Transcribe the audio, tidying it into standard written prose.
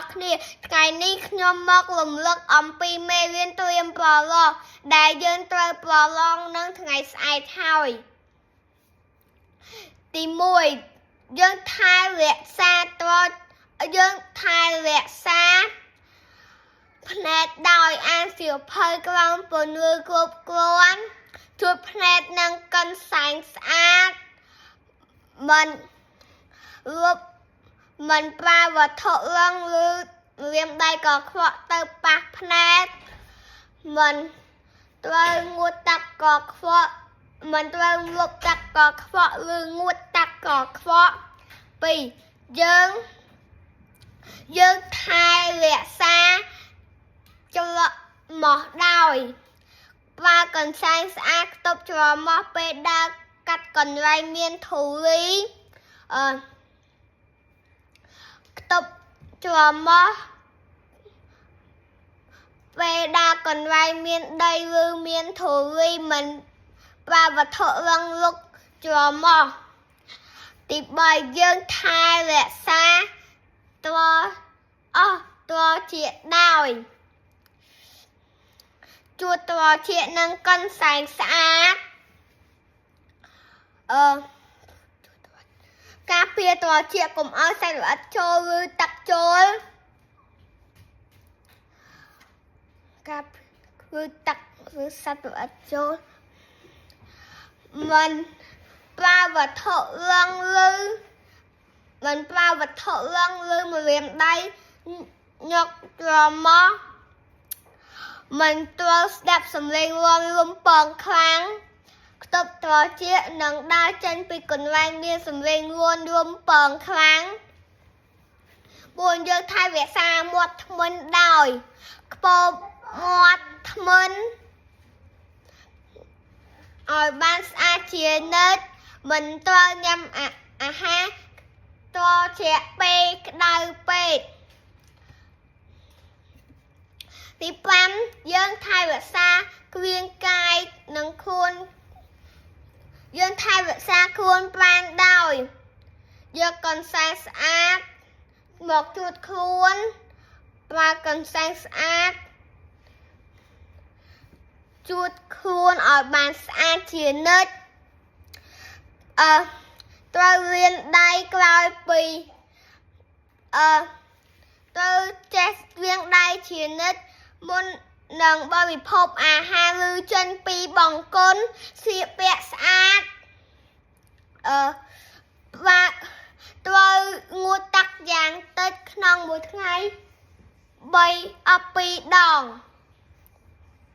ស់គ្នាថ្ងៃនេះខ្ញុំមករំលឹកអំពីមេរៀនត្រៀមប្រឡងដែលយើងត្រូវប្រឡងនឹងថ្ងៃស្អែកហើយទី1យើងថែរក្សាត្រយើងថែរក្សាភ្នែកដោយអានសៀវភៅក្រោមពន្លឺគ្រប់គ្រាន់ជួយភ្នែកនឹងកន្សែងស្អាតមិនលុបមិនប្រើវត្ថុរឹងឬរៀមដៃក៏ខ្វក់ទៅប៉ះភ្នែកមិនត្រូវងូតទឹកក៏ខ្វក់មិនត្រូវលុបទឹកក៏ខ្វក់ឬងូតទឹកក៏ខ្វក់2យើងយើងថែរក្សាច្រមុះដោយប្រើកន្សែងស្អាតខ្ទប់ច្រមុះពេលដើរកាត់កន្លែងមានធូលីអឺខ្ទប់ច្រមុះពេលដើរកន្លែងមានដីឬមានធូលីមិនប្រើវត្ថុរឹងលុកច្រមុះទី3យើងថែរក្សាត្រអស់ត្រជាដោយជួត្រជានឹងកន្សែងស្អាតអឺការពារត្រជាកុំឲ្យសត្វល្អិតចូលឬទឹកចូលការគឺទឹកឬសត្វល្អិតចូលមិនប្រើវត្ថុរឹងឬមិនប្រើវត្ថុរឹងឬម្រាមដៃញកច្រមុះមិនត្រូវស្ដាប់សំឡេងរាំរំពងខ្លាំងខ្ទប់ត្រចៀកនិងដើរចេញពីកន្លែងមានសំឡេងរាំរំពងខ្លាំង4យើងថែរក្សាមាត់ធ្មេញដោយខ្ពោបមាត់ធ្មេញឲ្យបានស្អាតជានិច្ចមិនត្រូវញ៉ាំអាហារត្រជាក់ពេកក្តៅពេកទី5យើងថែរក្សាគ្រាងកាយនិងខ្លួនយើងថែរក្សាខ្លួនប្រាណដោយយកកន្សែងស្អាតមកជូតខ្លួនប្រើកន្សែងស្អាតជូតខ្លួនឲ្យបានស្អាតជានិច្ចអឺត្រូវលាងដៃក្រោយពីអឺត្រូវចេះលាងដៃជានិច្ចមុននឹងបរិភោគអាហារឬចេញពីបង្គន់ស្លៀកពាក់ស្អាតអឺបាទត្រូវងូតទឹកយ៉ាងតិចក្នុងមួយថ្ងៃ3អ2ដង។